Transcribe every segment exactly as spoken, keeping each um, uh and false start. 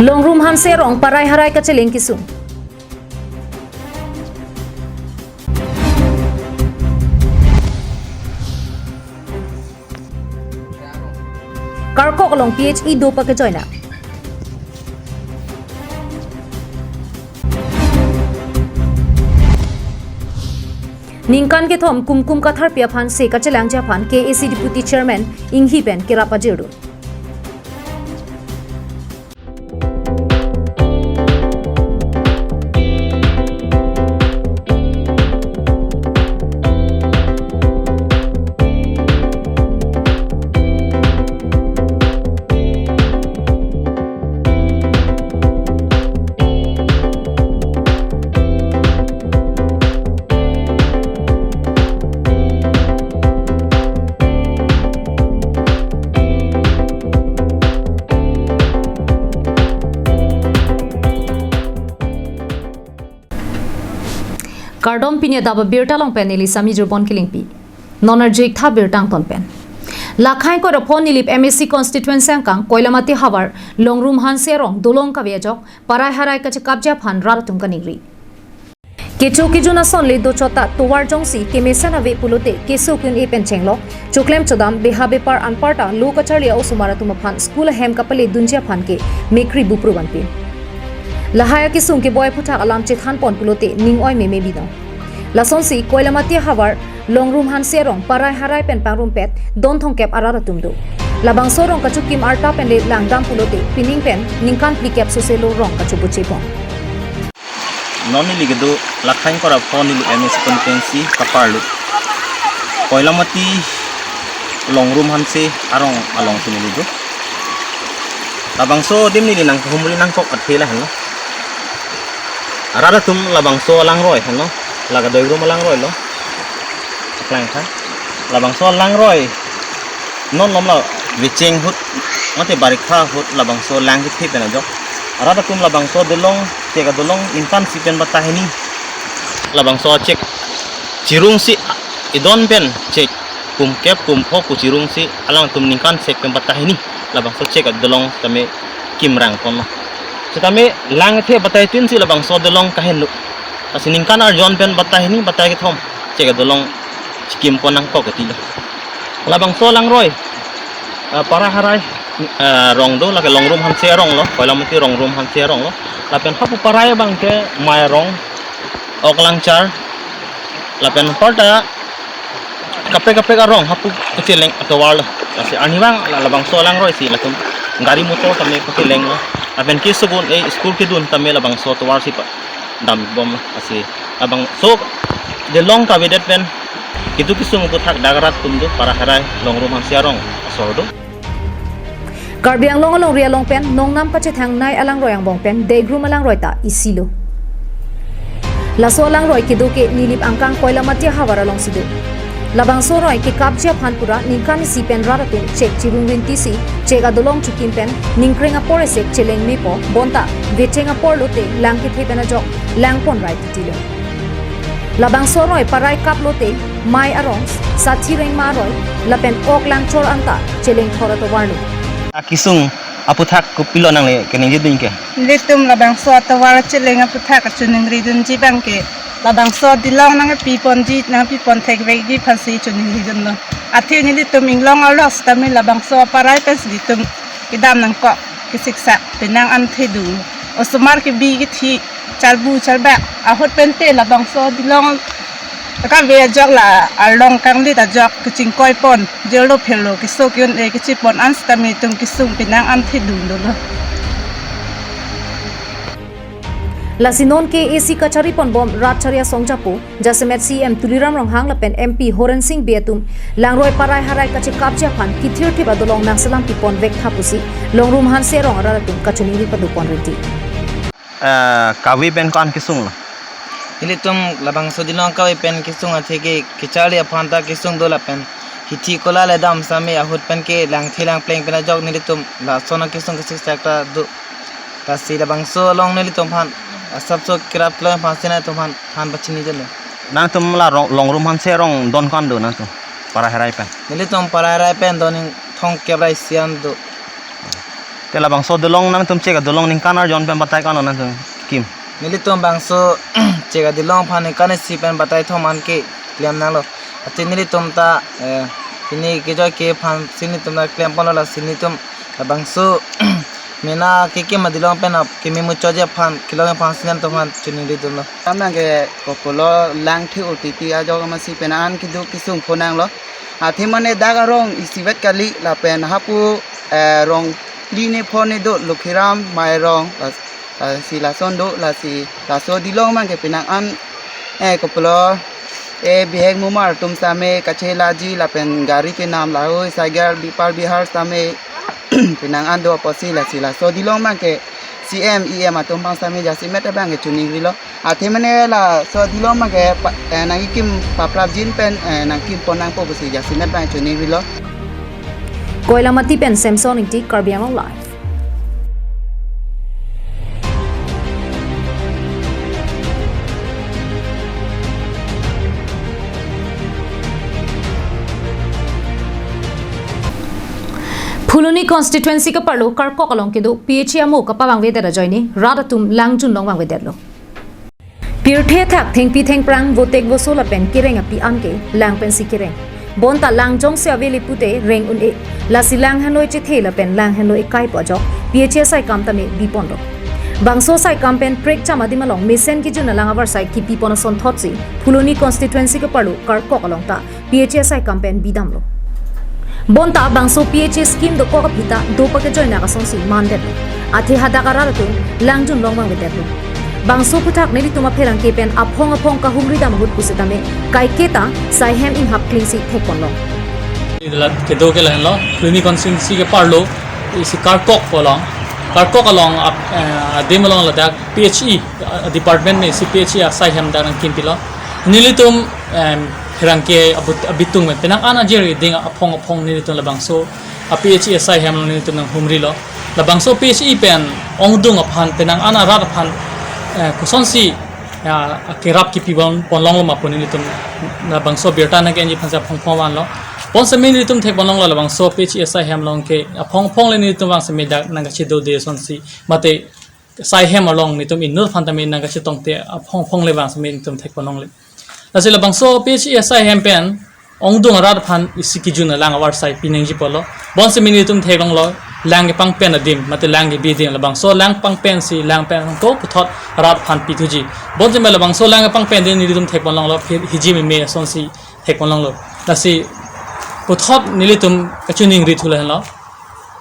Longrum Hanse arong parai harai kacheleng kesung. Karkok along P H E do pakejoina. Ningkan kethom Kumkum Katharpi aphan se kachelangji aphan K A C Deputy Chairman Inghi pen kerap ajirdun. Kardom, pini adap abirta along pen neli Sami Jirbon Kilingpi. Non arju-ik tha birta angton pen. Lakhai kora pho Nilip M A C constituency angkang Koilamati havar Longrum Hanse arong dolong kave ajok parai harai kachekapji aphan rat atum kaningri. Kecho kejun asonle dochot ta tovar jongsi kemesen ave pulote keso kun-e pen chenglok, choklem chodam, beha bepar anparta lo kacharli a-osomar atum aphan school ahem kapale dunji aphan ke mekri bupru vanpin. Lahai akesung keboi aphuthak alam chethan pon pulote ning oi meme binong. Lasonsi Koilamati havar Longrum Hanse arong parai harai pen pangrumpet don thomkep arat atum do. Labangso arong kachukim arta pen le langdam pulote pining pen ningkan phlikep sose lo rong kachubuche pon. Non neli kedo Lakhai kora pho Nilip M A C constituency kaparlo Koilamati Longrum Hanse arong alongsi neli do. Labangso adim neli nangkehumri nangkok athe lahenlo. Arat atum labangso alangroi henlo. La kadoi rum alangroi lo. Aklang tha. Labangso alangroi non lom la vecheng ahut, mate barikha ahut labangso lang kethe pen ajok. Arat atum labangso dolong, chek adolong ningkan isi pen batai hini. Labangso chek chirungsi idon pen chek kum kep kum pho pu chirungsi alangtum ningkan isi pen batai hini. Labangso chek adolong tame kimrang ponlo. Setame lang kethe batai tin si labangso dolong kahenlo. Lasi ningkan arjon pen batai hini, batai kethom chek adolong chikim pon nangkok ketilo. Labangso alangroi, eh, parai harai, eh, arong do, lake Longrum Hanse arong lo, Koilamati Longrum Hanse arong lo. Lapen hapu parai abang ke Mai arong, Oklangchar, lapen anparta kaprek kaprek arong hapu kacheleng atovar lo. Lasi arnivang la labangso alangroi si latum gari motor tame kacheleng lo. Lapen keso kun-e school kedun tame labangso tovar si pa dambom lo. Lasi labangso dolong kavedet pen kedo kesung aphuthak dak arat atum do parai harai Longrum Hanse arong asor do. Karbi Anglong alongri along pen nongnam kachethangnei alangroi angbong pen degrum alangroi ta isi lo. Laso alangroi kedo ke Nilip angkang Koilamati havar alongsi do. Labangso aroi kekapji aphan pura ningkan isi pen rat atum chek chirung rinti si chek adolong chukim pen ningkreng apor esek cheleng mepo bonta vecheng apor lote lang kethe pen ajok lang pon rai titi lo. Labangso aroi parai kap lote Mai arong, Sathi Rengma aroi, lapen Oklangchar anta cheleng thor atovar lo. Akesung aphuthak kopilo nangle keningje dun ke? Nelitum labangso atovar cheleng aphuthak kachiningri dunji abang ke labangso dolong nangpi ponji, nangpi pon thekvekji aphansi chiningri dunlo. Athe nelitum inglong arlo setame labangso parai pensi nelitum kedam nangkok kesiksak penang anthe do. Osomar kebi kethi chalbu chalbak ahut pente labangso dolong kave ajok la arlong kanglit ajok kachingkoi pon jirlo phirlo keso ke-un-e kechi pon an setame itum kesung penang anthe dun dolo. Lasi non K A C kachari ponbom rat chari asong japo, jasemet C E M Tuliram Ronghang lapen M P Horen Sing Bey atum langroi parai harai kachekapji aphan kithirthip adolong nangselam pipon vek tha pusi Longrum Hanse arong arat atum kachiningri pado pon rinti. Eh, kave pen ko-an kesung lo? Ilitum labangso dolong kave pen kesung atheke kecharli aphan ta kesung do lapen hithi kola le dam same ahut pen ke langthe langpleng pen ajok nelitum lason akesung kesiksak ta do. Lasi labangso along nelitum aphan asapso kerap kelong aphan sena itum aphan than pachini dolo. Nangtum la rong, Longrum Hanse arong don ko-an do nangtum parai harai pen? Nelitum parai harai pen don ning thomkep ra isi an do. Te labangso dolong nangtum chek adolong ningkan arjon pen batai ko-an lo nangtum kim? Nelitum bangso chek adolong aphan ningkan isi pen batai thom an keklem nanglo. Athe nelitum ta, eh, pini kejoi ke aphan si nelitum ta klem ponlo, lasi nelitum labangso mena kekim adolong pen ap keme muchotji aphan kelong aphan si nangtum aphan choningri dunlo. Tame ke kopilo lang thi O T T ajok amatsi penang an keduk kesung pho nanglo. Athe mane dak arong isivet kali lapen hapu, eh, rong phli ne pho ne do Lokhiram Mairong, las-, lasi lason do, lasi laso dolong abang ke penang an, eh, kopilo, eh, bihek mumar atum same kachelaji lapen gari kenam lahai cycle bipal bihar same penang an do apotsi lasi laso dolong abang ke C M, E M atum abang same jasemet abang ke choningrilo. Athe mane laso dolong abang ke pa-, eh, nangkekim paprapjin pen, eh, nangkim pon nangpo pusi jasemet abang choningrilo. Koilamati pen Samson Ingti, Karbi Anglong Live. Phuloni constituency keparlo Karkok along kedo P H E amo kapavangvedet ajoine rat atum lang junlong vangvedetlo. Pirthe thak thengpi thengphrang, votek voso lapen kereng api an ke lang pensi kereng. Bonta lang jongsi avele pute reng un-e. Lasi lang henlo echethe lapen lang henlo ekai pu ajok P H E asaikam tame biponlo. Bangso asaikam pen prekjam adim along mesen kejun alang avarsai kipipon asonthotsi Phuloni constituency keparlo Karkok along ta P H E asaikam pen bidamlo. Bonta bangso P H E scheme dokok aphi ta do pakejoinak asonsi mandetlo. Athe hadak arat atum lang junlong vangvedetlo. Bangso aphuthak nelitum apherangke pen aphong aphong kahumridam ahut pusitame kaiketa saihem inghap klingsi thekponlong. Ila kedo ke lahenlo, Phuloni constituency keparlo, isi Karkok along. Karkok along ap-, eh, adim along ladak P H E, eh, department me isi P H E asaihem dak nangkimpilo. Nelitum, em, pherangke abut-, abitung pen penang an ajir ding aphong aphong nelitum labangso a P H E asaihem along nelitum nanghumrilo. Labangso P H E pen ongdung aphan penang an arat aphan, eh, kosonsi, ya, kerap kipipon ponlonglo ma pu nelitum labangso birta nangkenji aphansi aphong aphong vanlo. Bonsitame nelitum thekponlonglo labangso P H E asaihem along ke aphong aphong le nelitum vangsitame dak nangkachedode asonsi mate saihem along nelitum inut aphan tame nangkachetongte aphong aphong le vangsitame nelitum thekponlongle. Lasi labangso P H E asaihem pen ongdung arat aphan isi kejun alang avarsai pinangji apotlo. Bonsitame nelitum theklonglo lang kepangpen adim mate lang kebi adim, labangso lang pangpensi lang pen ko puthot arat aphan pithuji. Bonsitame labangso lang kepangpen adim nelitum thekponlonglo, phir hiji meme asonsi thekponlonglo. Lasi puthot nelitum kachoningri thu lahenlo.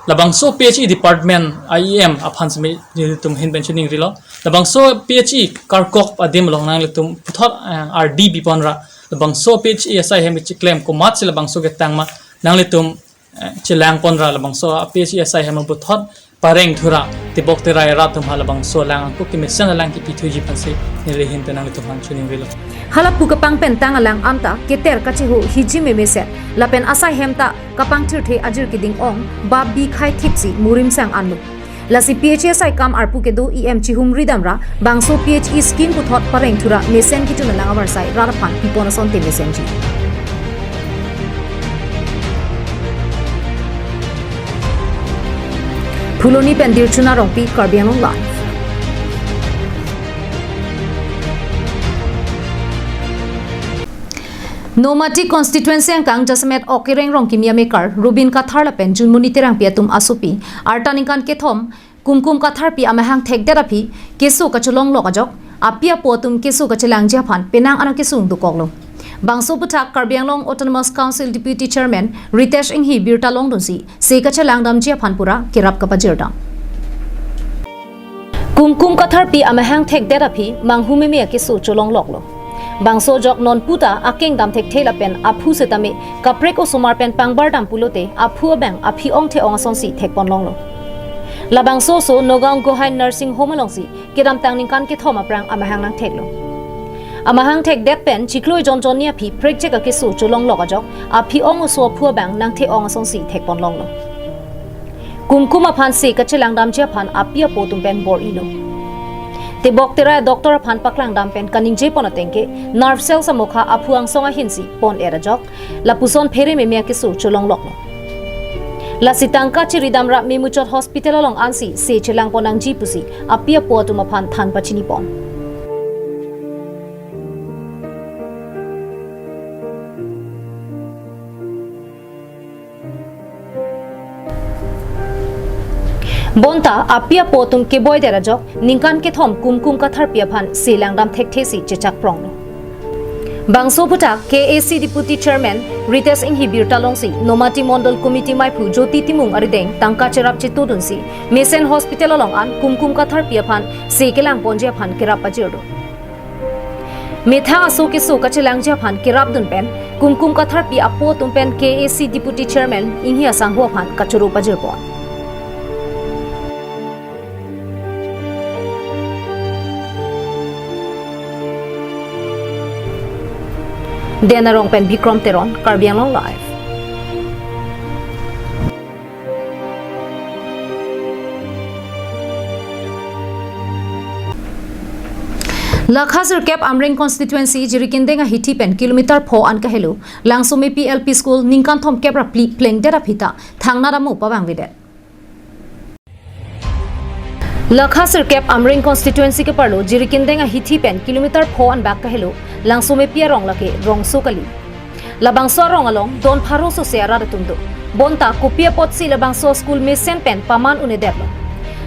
Labangso P H E department a E M aphan sitame nelitum ahin pen choningrilo. Labangso P H E Karkok adim along nanglitum puthot, eh, R D biponra labangso P H E asaihem kechiklem komatsi labangso ketang ma nanglitum, eh, chelangponra labangso a P H E asaihem puthot pareng thura tebok terai arat atum ha labangso lang ako kemesen alang kipithuji aphansi neli ahin pen nanglitum aphan choningrilo. Hala pu kepangpen tang alang anta keter kacheho hiji meme set lapen asaihem ta kapangthirthe ajir keding ong ba bi khai thipsi murim sang anlo. Lasi P H E asaikam arpu kedo E M chihumridamra bangso P H E scheme puthot pareng thura mesen kejun alang avarsai rat aphan pipon asonte mesenji. Phuloni pen Dirchuna Rongpi, Karbi Anglong Live. Nomati constituency angkang jasemet ok kereng rong kimi amekar Rubin Kathar lapen Junmuni Terangpi atum asopi arta ningkan kethom Kumkum Katharpi amahang thekdet aphi keso kacholonglok ajok api apo atum keso kachelangji aphan penang an akesung dokoklo. Bangso aphuthak Karbi Anglong Autonomous Council Deputy Chairman Ritesh Enghi birta longdunsi se kachelangdamji aphan pura kerap kapajirdam. Kumkum Katharpi amahang thekdet aphi manghumeme akeso cholongloklo. Bangso ajok nonputa akeng dam thekthe lapen aphu setame kaprek osomar pen pangbardam pulote aphu abang aphi ong the-ong asonsi thekponlonglo. Labangso oso Nagaon Gohain Nursing Home alongsi kedamtang ningkan kethom aphrang amahang nangtheklo. Amahang thekdet pen chiklo ejon jonni aphi prekjek akeso cholonglok ajok aphi ong oso aphu abang nangthe-ong asonsi thekponlonglo. Kumkum aphan se kachelangdamji aphan api apo atum pen bor-ilo. Tebok terai doctor aphan paklangdam pen kaningjepon atengke nerve cells amokha aphu angsong ahinsi pon-er ajok lapuson phere meme akeso cholongloklo. Lasi tangka chiridam ra memuchot hospital along ansi se chelangpon nangji pusi api apo atum aphan than pachinipon. Bonta api apo atum keboi det ajok ningkan kethom Kumkum Katharpi aphan se langdam thekthesi chechak pronglo. Bangso aphuthak K A C Deputy Chairman Ritesh Enghi birta longsi Nomati Mondol Committee maiphu Jyoti Timung arideng tangka cherap chetudunsi mesen hospital along an Kumkum Katharpi aphan se kelangponji aphan kerap pajirlo. Methang aso keso kachelangji aphan kerapdun pen Kumkum Katharpi apo atum pen K A C Deputy Chairman Enghi asangho aphan kachoro pajirpon. Den Arong pen Bikrom Teron, Karbi Anglong Live. Lakha sirkep Amreng constituency Jirikindeng ahithi pen kilometer pho an kahelo Langsomepi L P School ningkan thomkep ra phli plengdet aphi ta thangnat amo pavangvedet. Lakha sirkep Amreng constituency keparlo Jirikindeng ahithi pen kilometer pho an bak kahelo Langsomepi arong lake Rongso kali. Labangso arong along don pharo sose arat atum do. Bonta kopi apotsi labangso school mesen pen paman un-edetlo.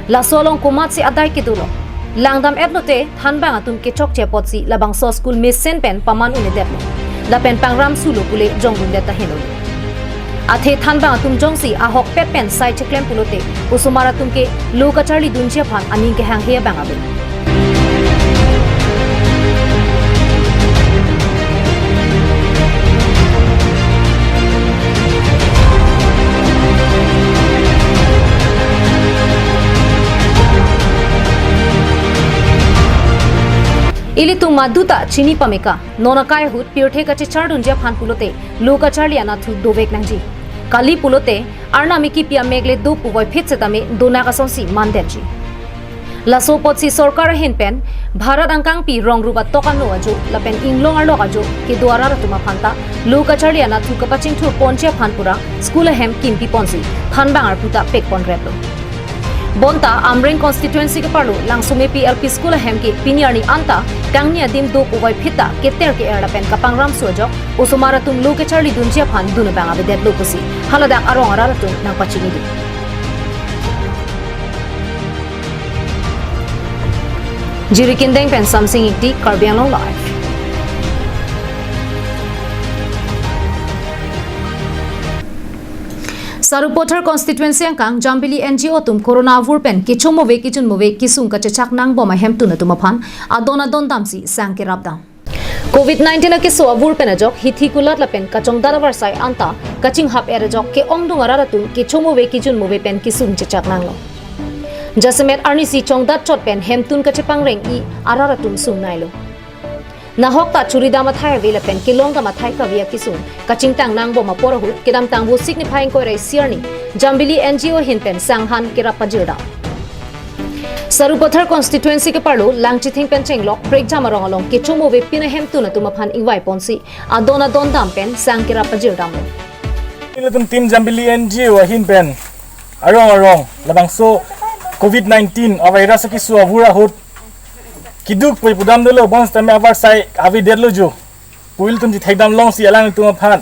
Laso along komatsi adai kedolo. Langdam etlote thanbang atum kechokche apotsi labangso school mesen pen paman un-edetlo. Lapen pangram sulo pule jongdundet taheno. Athe thanbang atum jongsi ahokpet pen sai cheklem pulote osomar atum ke lo kacharlidunji aphan aning kehanghe abang ave. Ilitum maduta chini pameka, non akai ahut pirthe kachechardunji aphan pulote lo kacharli anatthu dovek nangji. Kali pulote Arnam ekipi amek le do puvoiphit setame donak asonsi mandetji. Laso apotsi sorkar ahin pen Bharat angkangpi rong rup atok ano ajo lapen inglong arlok ajo kedo arat atum aphan ta lo kacharli anatthu kapachingthurponji aphan pura school ahem kimpiponsi thanbang arpu ta pekponreplo. Bonta Amreng constituency keparlo Langsomepi L P School ahem ke pini arni anta kangni adim do puvoiphit ta keter ke-er lapen kapangram su ajok osomar atum lo kacharlidunji aphan dun abang avedetlo pusi haladak arong arat atum nangpachinidun. Jirikindeng pen Samsing Ingti, Karbi Anglong Live. Sarupathar constituency angkang Jambili N G O atum corona avur pen kechomove kejunmove kesung kachechak nangbom ahemtun atum aphan adon adon damsi sang kerapdam. Covid nineteen akeso avur pen ajok hithi kulat lapen kachongdat avarsai anta kachinghap-et ajok ke-ongdung arat atum kechomove kejunmove pen kesung chechak nanglo. Jasemet arnisi chongdat chot pen hemtun kachepangreng-i arat atum sungnailo. Nahok ta churidam athai ave lapen kelongdam athai kave akesung kachingtang nangbom apor ahut kedamtang Vosik niphai ingkoi ra isi arni Jambili N G O ahin pen sanghan kerap pajirdam. Sarupathar constituency keparlo Langchithing pen chenglok Prekjam arong along kechomove pin ahemtun atum aphan ingvaiponsi adon adon dam pen sang kerap pajirdamlo. Ilitum Team Jambili N G O ahin pen arong arong labangso Covid nineteen avirus akeso avur ahut keduk pui pudam dolo bonsitame avarsai avedetlo jo. Pu ilitum chethekdam longsi alangtum aphan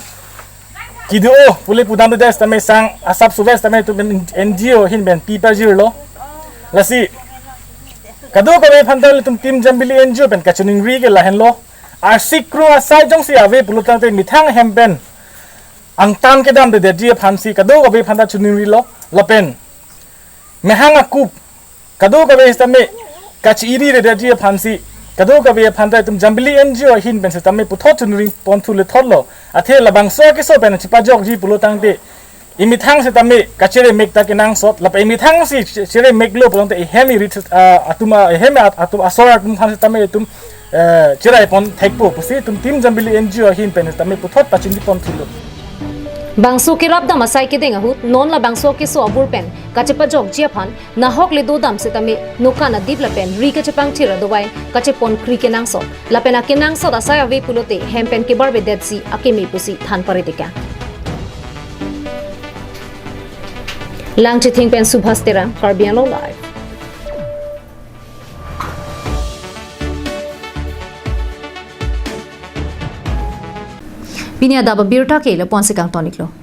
kedo-o pule pudamdedet sitame sang asap suve sitame itum N G O ahin pen pi pajirlo. Lasi kadokave aphanta ilitum Team Jambili N G O pen kachiningri ke lahenlo. Arsik krung asai jongsi ave pulotangte methang hem pen angtan kedamdedetji aphansi kadokave aphanta chiningrilo lapen mehang akup kadokave sitame kachi-iri redetji aphansi kadokave aphanta itum Jambili N G O ahin pen sitame puthot chuningri ponthu lethotlo. Athe labangso akeso pen chepajokji pulotangte emethang sitame kacheremek ta kenangsot lapen emethang si che-, cheremeklo pulotangte ehem iri, ah, atum, ah, ehem at-, atum asor atum aphan sitame itum, eh, cheraipon thekpo pusi itum Team Jambili N G O ahin pen sitame puthot pachingdi ponthulo. Bangso kerapdam asai kedeng ahut non labangso akeso avur pen kachepajokji aphan nahok le dodam sitame nokan adip lapen ri kachepangthir adovai kacheponkri kenangsot lapen akenangsot asai ave pulote hem pen kebarvedetsi akeme pusi than paredekang. Langchithing pen Subhas Terang, Karbi Anglong Live. Pini adap abirta ke lapu-an si kangton-iklo.